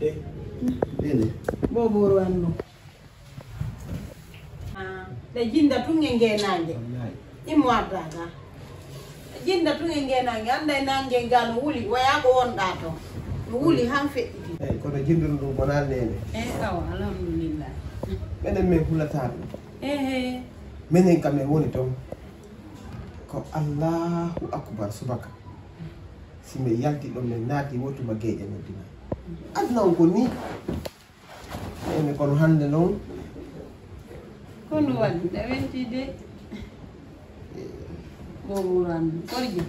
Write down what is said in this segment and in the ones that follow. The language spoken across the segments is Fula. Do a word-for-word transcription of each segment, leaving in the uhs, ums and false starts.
Ene. Bobo Rwando. Ah, ɓe jinda tun e ngeenaange. Wallahi. Immo addata. Ɓe jinda tun e ngeenaange. Annda e naange ngaa no wuli, waya ko wonɗaa ton. No wuli han feƴƴiti. Eyi, kono jinduru ndu bonaa neene. Eh, awa, alhamdulillah. Menen men hulata ɗum. Ehe. Menen kam en woni ton. Ko Allahu Akbar subaka. Si men yalti ɗon, men naati, wotuma geeƴe noddina. Aduna on ko ni. Ene kono hannde noon. Ko no waɗi? Ɗa welti de. Bobo Rwando. Korjo.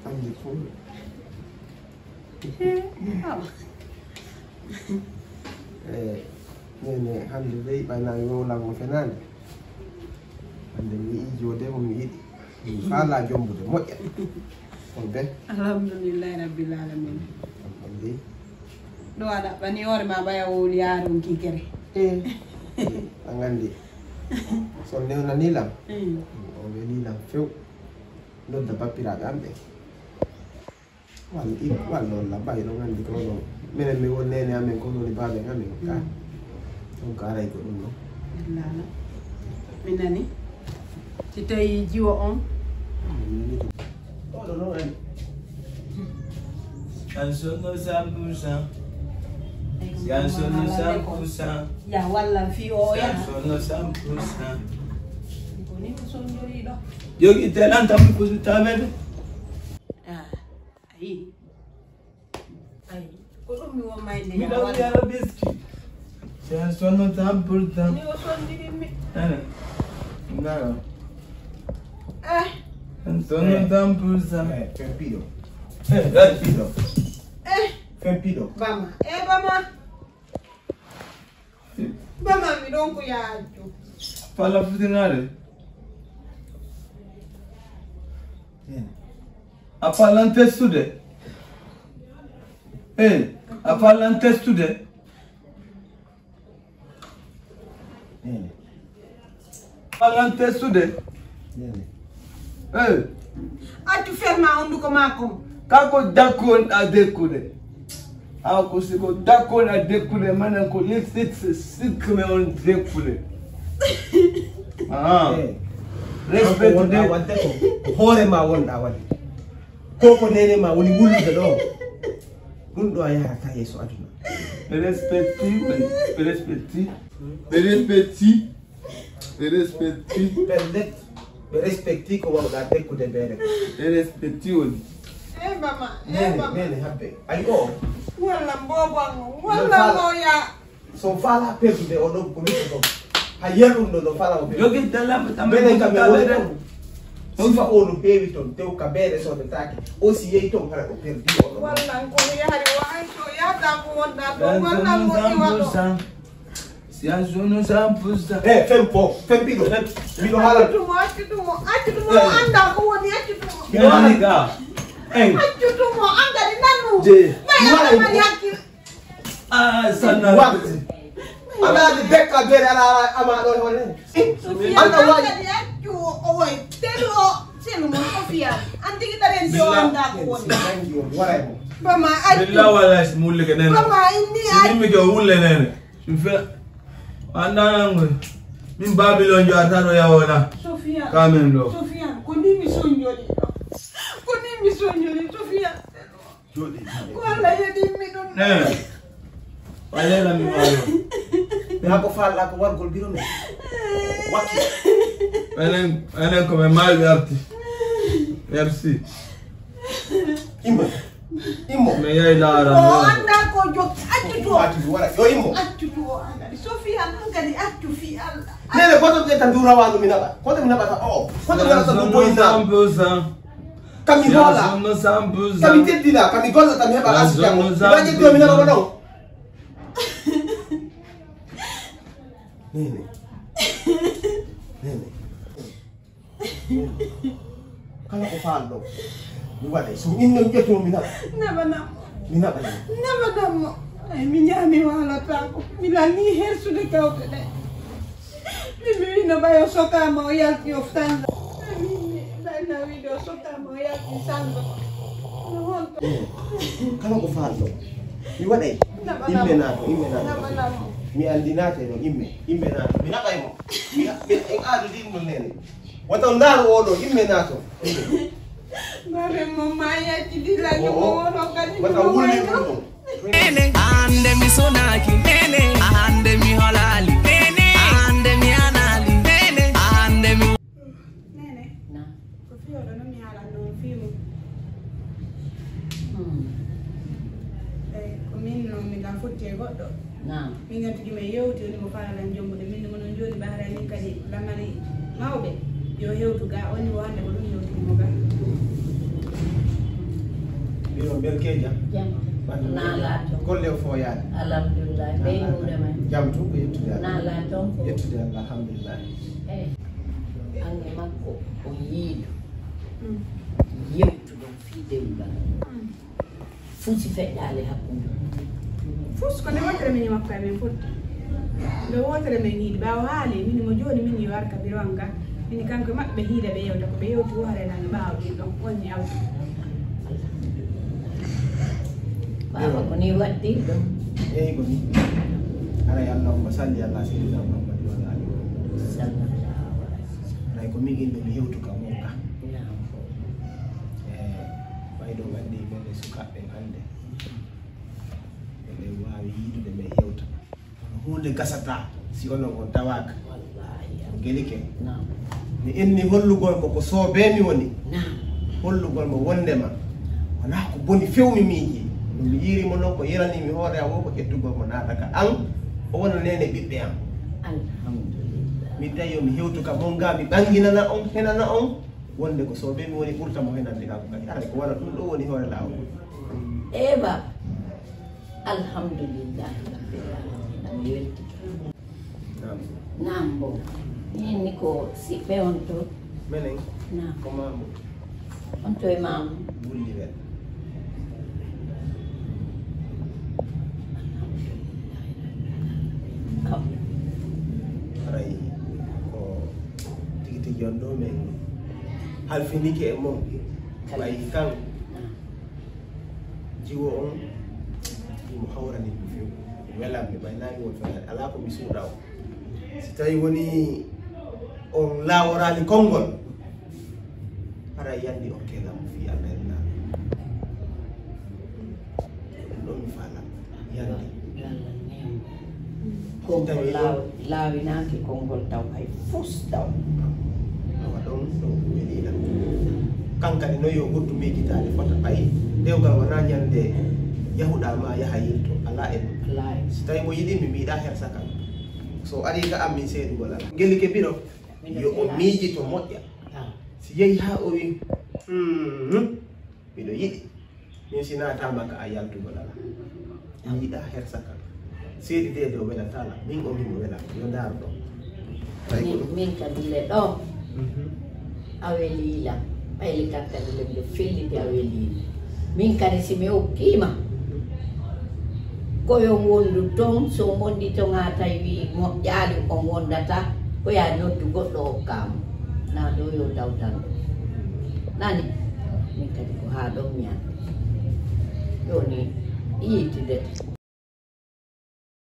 Hannde fof. Eh, awa. Eh, nene hannde dey ɓay naa mi wowlango fenaande. Hannde mi yiɗi joode mo mi yiɗi. Faalaa jombude, moƴƴa. On be? Alhamdulillahi Rabbil Alamin. On be? Ɗo a ɗaɓɓani hoore ma ɓaya wowli haa ronki kere. Eh, eh, a nganndi. So newnani lam. Mm. O weli lam few. Nodda bappiraaɓe am ɓe. Walla i-, walla on labba, hiɗon anndi ko onon. Minen mi won neene amen, ko onon e baaben amen. Ka. Mm. Donc, aray ko ɗum ɗon. Wallaahi. Mi nani. Si tawi jiwo on. Mi nani ɗum. Oɗo noon anndi. An sonno cent pour cent. Si an sonno cent pour cent. Ya wallan fii o ya. Si an sonno cent pour cent. Ko ni ko sonjoriɗo. Jogi telan tan ko su tamede. Ah. Ayi. Ayi. Ko ɗum mi won mayde. Mi ɗawi yara biski. Si an sonno cent pour cent. Ni o sondiri mi. Ana. Ngara. Eh. An sonno cent pour cent. Eh, fempiɗo. Eh, fempiɗo. Eh. Fempiɗo. Bama. Eh, bama. Bama mi ɗon ko yaajjo. Fala futinare. A falan testude. Eh, a falan testude. Falan testude. Eh. Accu ferma hunduko maako. Kako dakko on a dekkude. Awa ko siko dakko on a dekkude, manan ko lipstick se sikme on dekkude. Ah. Eh. Respect de. Wonɗa wadde ko, ko hoore ma wonɗa wadde. Ko ko nene ma woni wullude ɗo. Ɗum ɗo a yahata yeeso aduna. Ɓe respecti woni, ɓe respecti. Ɓe respecti. Ɓe respecti. Pellet. Ɓe respecti ko wawɗa dekkude beere. Ɓe respecti woni. Eh, mama. Eh, nene, mama. Nene habbe. Ayi o. Walla mbobo an. Walla mo ya. So fala perdude o ɗon ko witto ɗon. Ha yer ɗum ɗo no fala o perdu. Jogi dalam tam. Menen kam e woni ɗon. Sifa o no heewi ton, tew ka beere sodetaake. O si yehi ton hara o perdi o ɗon. Wallan ko yahari o ay to yahata ko wonɗa ɗon. Wallan mo iwa ɗon. Si a jono cent pour cent. Eh, fem po, fem piɗo. Miɗo haala. Accutumo, accutumo, accutumo, o annda ko woni accutumo. Miɗo haala. En. Accutumo, an kadi nanu. Je. May an mari hakkil. Ah, sanna. Wati. Ana di bekka bere ala ama ɗo hone. Anda waji. Accu o way. Telo, telo mo Sofia. An tigi taren do anda ko woni. Waray mo. Bama accu. Billa wala mulke nene. Bama inni accu. Nimmi ke wulle nene. Sufe. Andanango. Min Babilon jo atano yawona. Sofia. Kamen do. Sofia, ko ni mi sonjori. Ko ni mi sonjori Sofia. Jooɗi, jooɗi. Ko Allah yeɗimmi ɗum. Eh. Walela mi waalo. Na ko falla ko wargol biro men. Wakki. Enen, enen ko men maawi arti. Merci. Immo. Immo. Mi yehi laara. O annda ko jokki. Accu to. Accu to, wara. Yo immo. Accu to, an kadi. Sofia, an kadi accu fi Allah. Nene, goto ƴetta ndu rawandu mi naɓa. Goto mi naɓata o. Goto mi naɓata ndu boyinta. Cent pour cent. Kami hola. Kami teddina, kami golla, kami heɓa arsikango. Ibaje do mi naɓa ɗon. Nene. Nene. Kala ko faalɗo mi waɗay. So min non ƴettumo mi naɓa. Naɓanam. Mi naɓa. Naɓanam mo. Ay, mi ñaami waalataako. Mi lannii hersude kawte ɗe. Min mi wino ɓay o sokaama o yalti o ftanno. Min mi ɓay na wiide o sokaama o yalti sanndo. No honto? Kala ko faalɗo. Mi waɗay. Imme naato, imme naato. Mi anndi naato e ɗon, imme, imme naato. Mi naɓay mo. Mi, mi, en aadu din ɗon nene. Wata on ndaaru oo ɗoo, imme naato. Imme. Bare mo ma yacci di la ñu mo wono kadi. Wata wulli ɗum ɗon. Nene, hande mi sonaki. Nene, hande mi holali. Nene, hande mi anali. Nene, hande mi Nene, na. Ko fii oɗo noon mi haalan noon fii mum. Hmm. Eyi, ko min noon mi ga fotti e goɗɗo. Na. Min ga tigi men yewti woni mo faalalan jombude. Min mo noon jooni ɓe haray min kadi lamari mawɓe. Yo hewtu ga, woni wo hannde ko ɗum hewtini mo ga. Mbiɗon belkeeja. Jam. Ɓanndu na laato. Golle o fof yaade. Alhamdulillah. Ɓe yimɓe men. Jam tun ko yettude Allah. Na laato ko yettude Allah, alhamdulillah. Eyi. An e makko on yiido. Mm. Yewtuɗon fii dewgal. Mm. Fuu si feƴƴaali hakkunde. Fus ko nde wootere min e makko e men fotti. Nde wootere men yiidi. Ɓaawo haali, min mo jooni min yo arka biro an ga. Min kanko e maɓɓe ɓe hiida ɓe yewta. Ko ɓe yewti wo hare nan ɓaawo ɗin ɗon. On ni awdi. Baaba ko ni waɗdi ɗum. Eyi ko ni. Haray Allahumma salli ala sayyidina Muhammad wa ala alihi wa sahbihi. Sallallahu alaihi wasallam. Haray ko min inde mi hewtu ka mon ka. Naam. Eh, ɓay ɗon anndi men e sukaaɓe hannde. Eɗen waawi yiidude men hewta. Kono huunde gasataa si onon on tawaaka. Wallaahi. Ko gelike. Naam. Mi inni hollugol ko ko soobee mi woni. Naam. Hollugol mo wondema wonaa ko boni few mi miiji. No mi yiiri mo noon ko yeranii mi hoore am woo ko ƴettugol mo naata ka an. O wona neene ɓiɓɓe am. Alhamdulillah. Mi tawi yo mi hewtu ka mon ga mi ɓanginana on, henana on. Wonde ko soobee mi woni ɓurta mo henande kanko kadi. Haray ko wona ɗum ɗo woni hoore laawol. Ewa. Alhamdulillahi rabbil alamin. Ami welti. Naam. Naam bo. Min ni ko siɓɓe on to. Menen. Naam. Ko Mamour. On to e Mamour. Gulliwel. Alhamdulillahi rabbil alamin. Kam. Haray ko tigi tigi on ɗo men halfinike e mon. Kala. Ɓay kan. Naam. Jiwo on, imo hawrani mi few. Welan mi ɓay naange won fenaade. Alaa ko mi suuɗa o. Si tawi woni on laaworaali konngol, hara yandi on kelan mo fii Allah en naange. Ɗum ɗon mi faala. Yandi. Yo Allah neem. Konngol laaw-, laawinaaki konngol taw hay fus taw. Awa ɗon, ɗon ko weli lan. Kankadi noon yo ɓurtu miijitaade fota ɓay. Dewgal wonaa ñande yahuɗaa ma yaha yilto. Alaa e ɗum. Alaa e ɗum. Si tawi mo yiɗi mi miiɗa hersa kan. So ari ka am min seedugol alaa. Gelike biro. Yo o miijito moƴƴa. Ah. Si yehi haa o wi, "Mhm, miɗo yiɗi." Min si naataama ka a yaltugol alaa. A yiɗa hersa kan. Seedi de ɗo welataa la. Min o min wela. Yo ndaar ɗo. Min, min kadi le ɗo. Mhm. A welii la. Ɓayli kan kadi le miɗo felliti a welii la. Min kadi si mi okkiima. Ko yo wondu ton, so wondi ton a tawi moƴƴaali on wondata. Ko yaa noddu goɗɗo okkaama. Naa ɗo yo dawtan ɗo. Nani? Min kadi ko haa ɗon mi andi. Jooni yiitidete.